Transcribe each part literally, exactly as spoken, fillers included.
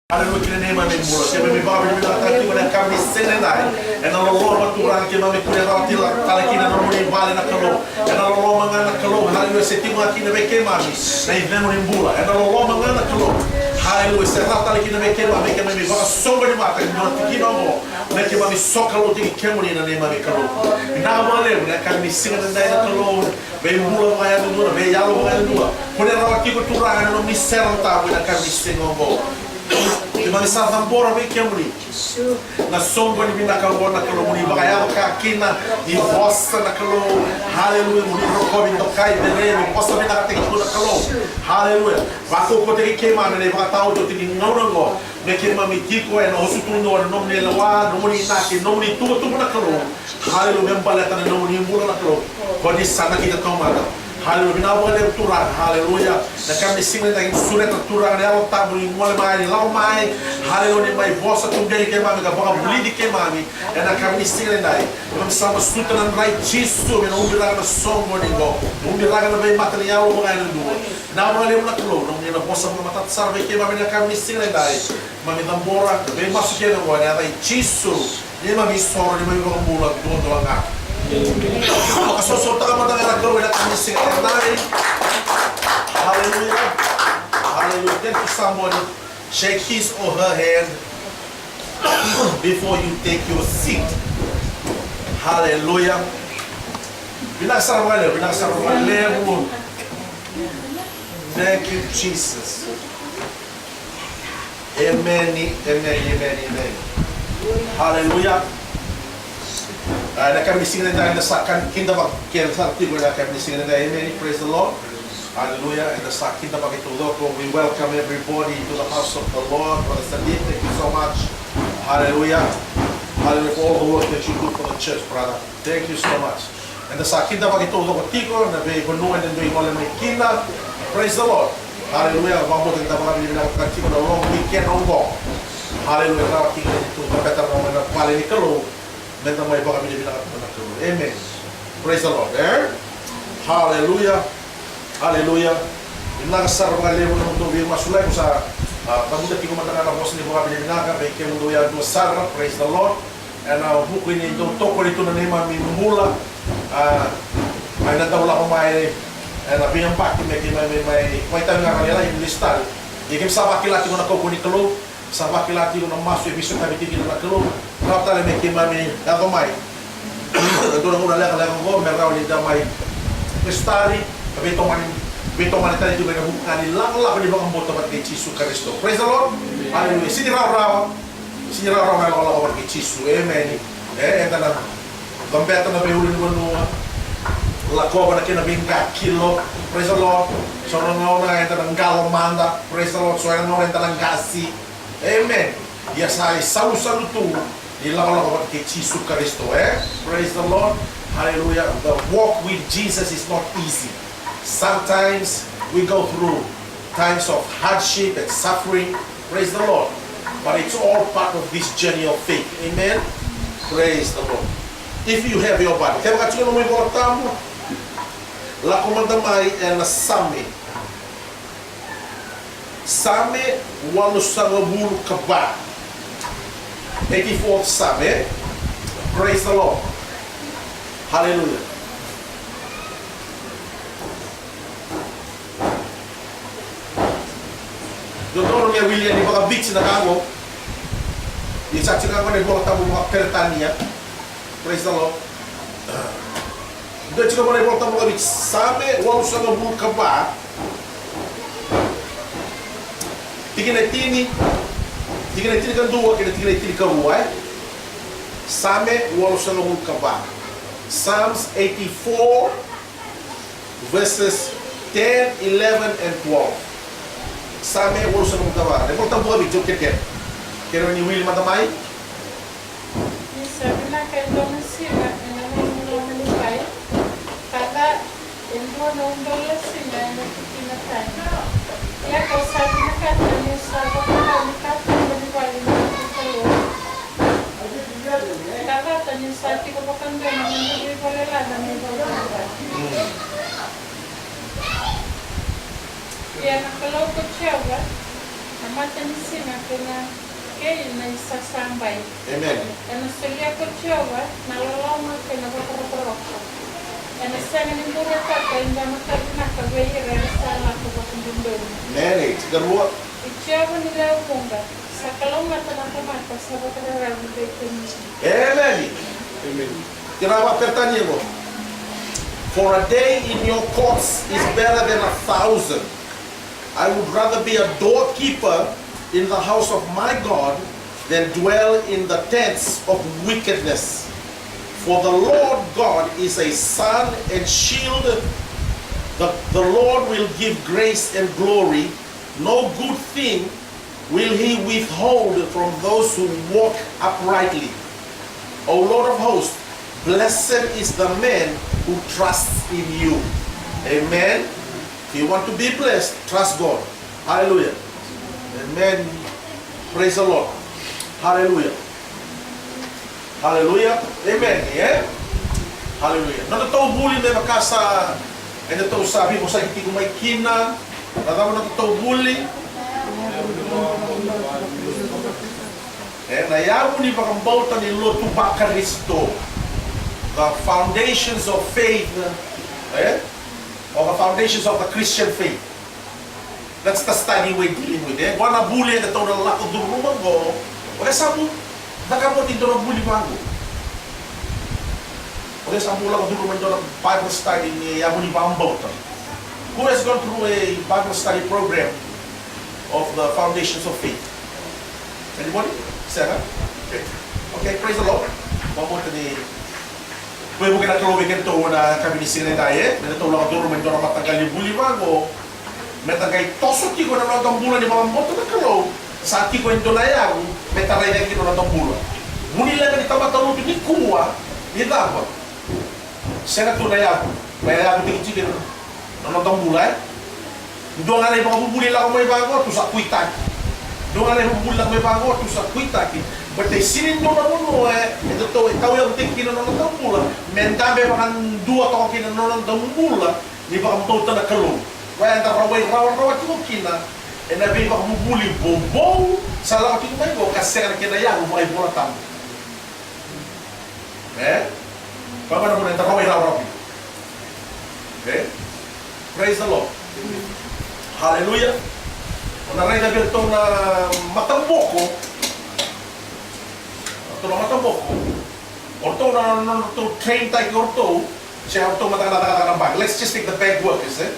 Haleluya, kina neimami bula. Keimami vakavinavinakataka tiko na yakavi ni siga edai. Ena loloma Turaga keimami kunea rawa tiko tale kina na nomuni vale na Kalou. Ena loloma ga na Kalou, haleluya, se tiko ga kina vei keimami na icegu ni bula. Ena loloma ga na Kalou, haleluya, se rawa tale kina vei keimami, keimami vakasoqoni vata ki na tikina oqo. Me keimami sokalou tiko kemuni na neimami Kalou. Vinaka vakalevu na yakavi ni siga edai na Kalou. Veibula vakayadudua, veiyalo vakayadudua. Kunea rawa tiko Turaga na nomuni serau tabu ena yakavi ni siga oqo. Keimami sa cabora vei kemuni na soqoni vinaka oqo na Kalou, mo ni vakayaco ka kina, ni vosa na Kalou. Haleluya, mo ni rokovi, dokai, vereni, vosa vinaka tiko na Kalou. Haleluya. Vakaukauataki keimami ena ivakataotioti ni gauna oqo. Me keimami tiko ena oso tu oqo ena nomuni lewa, nomuni inaki, nomuni tuvatuva na Kalou. Haleluya, me baleta na nomuni bula na Kalou. Ko ni sa nakita taumada. Haleluya, vinaka vakalevu Turaga. Haleluya. Na yakavi ni siga edai keimami sureta Turaga na Yalo Tabu ni gole mai, ni lako mai. Haleluya, ni mai vosa tuberi keimami ka vakavulici keimami. Ena yakavi ni siga edai keimami sa masuta na dra i Jisu me na ubiraka na soqoni oqo. Ubiraka na veimata ni yalo vakayadudua. Vinaka vakalevu na Kalou, na nomuni na vosa vakamatata sara vei keimami ena yakavi ni siga edai. Keimami cabora na veimasu kece oqo ena yaca i Jisu. Neimami isoro, neimami iVakabula duadua ga. Vakasosomitaka mada ga na Kalou ena yakavi ni siga edai. Haleluya. Haleluya. Thank you, somebody. Shake his or her hand before you take your seat. Haleluya. Vinaka sara vakalevu, vinaka sara vakalevu. Thank you, Jesus. Emeni, emeni, emeni, emeni. Haleluya. Ah, ena yakavi ni siga edai eda sa kidavaki keda sara tiko ena yakavi ni siga edai. Emeni, praise the Lord. Haleluya. Eda sa kidavaki taucoko. We welcome everybody to the house of the Lord. Brother Sandy, thank you so much. Haleluya. Haleluya for all the work that you do for the church, brother. Thank you so much. Eda sa kidavaki taucoko tiko na veivanua eda dui gole mai kina. Praise the Lord. Haleluya. Vakabauta ni da vakavinavinakataka tiko na long weekend oqo. Haleluya. Rawa tiko ni da tu ka beta na vale ni Kalou. Meda mai vakavinavinakataka na Kalou. Amen. Praise the Lord, eh? Haleluya. Haleluya. Vinaka sara vakalevu na nodatou veimasulaki. Sa, ah, cavuta tiko mada ga na vosa ni vakavinavinaka vei kemudou yadua sara. Praise the Lord. Ena vuku ni dau tokoni tu na neimami bula. Ah, mai na dau lako mai ena veiyabaki me keimami mai, mai tavi ga na lalai ni lesitaki. Ia keimami sa vakila tiko na kaukaua ni Kalou. Sa vakila tiko na masu e veisotavi tiko kina na Kalou. Rawa tale me keimami yaco mai. E dua na gauna lekaleka oqo me rawa ni da mai veisotari, ka veitomani, veitomani tale tiko ena vuku ga ni lakolako ni vakabauta vata kei Jisu Karisito. Praise the Lord. Hallelujah. Sega ni rawarawa. Sega ni rawarawa na lakolako vata kei Jisu. Emeni. E, eda na cabeta na veiulunivanua. Lakova na kena veiqakilo. Praise the Lord. So na gauna eda na qalo mada. Praise the Lord. So na gauna eda na qasi. Amen. Ia sa isalusalu tu ni lakolako vata kei Jisu Karisito, eh? Praise the Lord. Hallelujah. The walk with Jesus is not easy. Sometimes we go through times of hardship and suffering. Praise the Lord. But it's all part of this journey of faith. Amen. Praise the Lord. If you have your Bible, kevaka tiko na nomu iVola Tabu, lako mada mai ena Same. Same walusagavulu ka va. Eighty-fourth Same. Praise the Lord. Hallelujah. Dodonu me wili yani vakaviti na ka qo. Ni sa tiko qo na iVola Tabu vakaperitania. Praise the Lord. Dua tiko qo na iVola Tabu vakaviti. Same walusagavulu ka va. Tikina e tini, tikina e tini ka dua kei na tikina e tini ka rua, e? Same walusagavulu ka va. Psalms eighty-four, verses ten, eleven and twelve. Same walusagavulu ka va. Na iVola Tabu vakaviti, au kerekere. Kerea ni wili mada mai. Ni sa vinaka e dua na siga ena nomu loma ni bai, ka ca e dua na udolu na siga ena tikina tani. Ia kau sa vinakata niu sa vakadonui katuba ni vale ni noqu Kalou. Ka cata niu sa tiko vakadua na noqu veivalelala mai valenibula. Ia na Kalou ko Jiova, Na matanisiga kei na, kei na isasabai. Amen. Ena solia ko Jiova na loloma kei na vakarokoroko. Ena sega ni burataka e dua na ka vinaka vei ira era sa lako vakadodonu. Amen. Karua. I Jiova ni lewe vuqa, sa kalougata na tamata sa vakararavi vei kemuni. Amen. Amen. Kena vakaperitania qo. For a day in your courts is better than a thousand. I would rather be a doorkeeper in the house of my God than dwell in the tents of wickedness. For the Lord God is a sun and shield. The, the Lord will give grace and glory. No good thing will he withhold from those who walk uprightly. O Lord of hosts, blessed is the man who trusts in you. Amen. If you want to be blessed, trust God. Hallelujah. Amen. Praise the Lord. Hallelujah. Hallelujah. Amen. Eh? Hallelujah. Nodatou vuli me vaka sa, edatou sa veivosaki tiko mai kina. Na cava nodatou vuli? E, na yavu ni vakabauta ni lotu vaKarisito. The foundations of faith. Eh? Or the foundations of the Christian faith. That's the study we're dealing with, eh? Qo na vuli edatou na lako curuma qo. O cei sa bau cakava oti e dua na vuli vaqo? O cei sa bau lako curuma e dua na Bible study ni yavu ni vakabauta? Who has gone through a Bible study program of the foundations of faith? Anybody? Sega? Okay. Okay, praise the Lord. Vakabauta ni veivuke na Kalou vei kedatou ena yakavi ni siga edai, eh? Me datou lako curuma e dua na mataqali vuli vaqo. Meda qai toso tiko na noda bula ni vakabauta na Kalou. Sa tiko e dua na yavu me tarai cake kina na noda bula. Vu ni leqa ni tamata lotu nikua, ni cava? Sega tu na yavu. Me yavu tiko tiko na noda bula, eh? Dua ga na ivakavuvuli lako mai vaqo tu sa kuitaki. Dua ga na ivakavuvuli lako mai vaqo tu sa kuitaki. Baleta e sega ni dua na vanua, eh, edatou e tauyavutaki kina na noda bula me dabe vakadua toka kina na noda bula ni vakabauta na Kalou. Koya eda rawai rawarawa tiko kina ena veivakavuvuli vovou sa lako tiko mai qo ka sega na kena yavu vakaivolatabu. Eh? Koya ga na vuna eda rawai rawarawa tiko. Eh? Praise the Lord. Hallelujah. O na raica vei iratou na mataboko. Iratou na mataboko. O ratou na, na, na nodratou train taki o ratou. Se o ratou mada ga na cakacaka na baqe. Let's just take the bank workers, eh?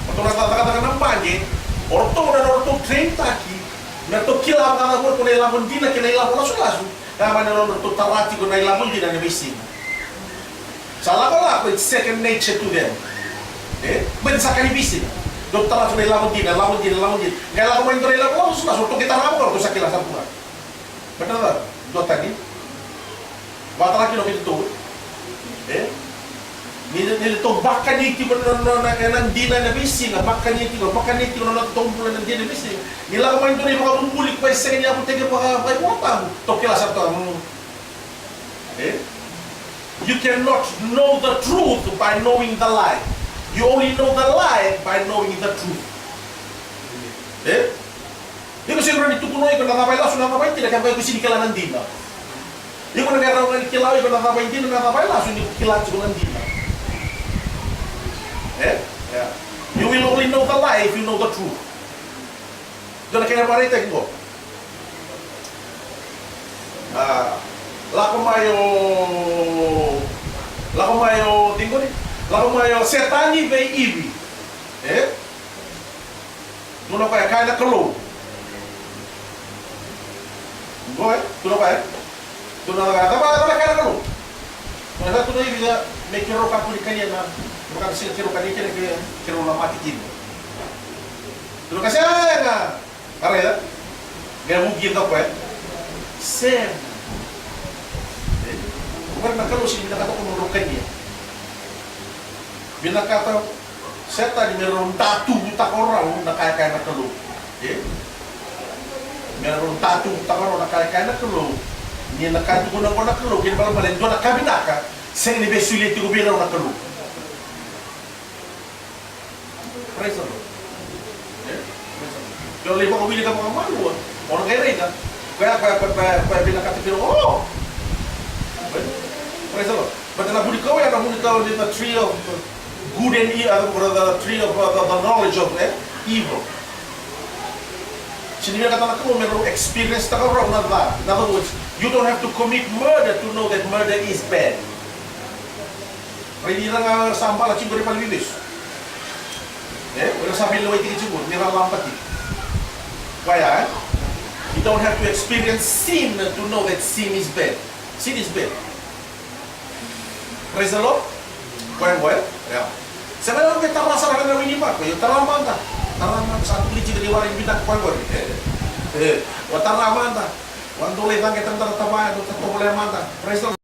O ratou na cakacaka na baqe. O ratou na nodratou train taki. Me ratou kila vakacava o ratou na ilavo dina kei na ilavo lasulasu. Ka mai na nodratou tara tiko na ilavo dina ena veisiga. Sa lakolako, it's second nature to them. Eh? Baleta sa ka ni veisiga. Dou tara tiko na ilavo dina, ilavo dina, ilavo dina. Qai lako mai dua na ilavo lasulasu, ratou qai tara ga, ratou sa kila sara tu ga. Baleta na cava? Duatani. Vakatara kina o keitou. Eh? Ni, ni ratou vakani tiko na, na, na, na dina ena veisiga, vakani tiko, vakani tiko na nodratou bula na dina ena veisiga. Ni lako mai dua na ivakavuvuli koya e sega ni yavutaki vaka, vakaivolatabu. Ratou kila sara tu ga, mm. Eh? You cannot know the truth by knowing the lie. You only know the lie by knowing the truth. Eh? Iko sega ni tukuna o iko na cava e lasu, na cava e dina, kevaka iko sega ni kila na dina. Iko na qai rawa ga ni kila o iko na cava e dina, na cava e lasu ni kila tiko na dina. Eh? Yeah. You will only know the lie if you know the truth. Dua na kena vakaraitaki qo. Ah, lako mai o, lako mai o, tiko ni, lako mai o Setani vei Ivi. Eh? Tukuna o koya, kaya na Kalou. Qo, eh? Tukuna o koya, eh? Tukuna o koya, cava, cava kaya na Kalou? Tukuna, sa tukuna o Ivi, me keirau kakua ni kania na, me kakua ni keirau kania kina, ke keirau na mate kina. Tukuna o koya, sega. Raica, qai vuki e dua o koya. Sega. Eh, o koya na Kalou sega ni vinakata o koya mo drau kania. Vinakata o Setani me rau datuvutaka o rau na ka e kaya na Kalou. Eh? Me rau datuvutaka o rau na ka e kaya na Kalou. Ni na ka e tukuna qo na Kalou, kena ibalebale e dua na ka vinaka, sega ni via solia tiko vei rau na Kalou. Praise the Lord. Eh? Praise the Lord. Ke o lai vakawili ka vakamalua, o na qai raica. Koya, koya, koya, koya, koya vinakata kina. Oh! Praise the Lord. But na vunikau ya, na vunikau ni the tree of good and evil, uh, the, the tree of, uh, the, the knowledge of, eh, evil. Sini vinakata na Kalou me rau experience taka rau na ca. In other words, you don't have to commit murder to know that murder is bad. Raici ira ga sa bala tiko qori vale ni veivesu. E, o ira sa veilewai tiko qori, ni ra laba tiko. Koya, e? You don't have to experience sin to know that sin is bad. Sin is bad. Praise the Lord. Koya, koya, e? Ya. Sega ni o tara sara ga na wini ba, koya, tara mada. Tara mada, sa tukuni tiko ni warai vinaka koya, koya. E, e, o tara mada. O dou lai caqeta mada na tavaya, dou tovolea mada. Praise the Lord.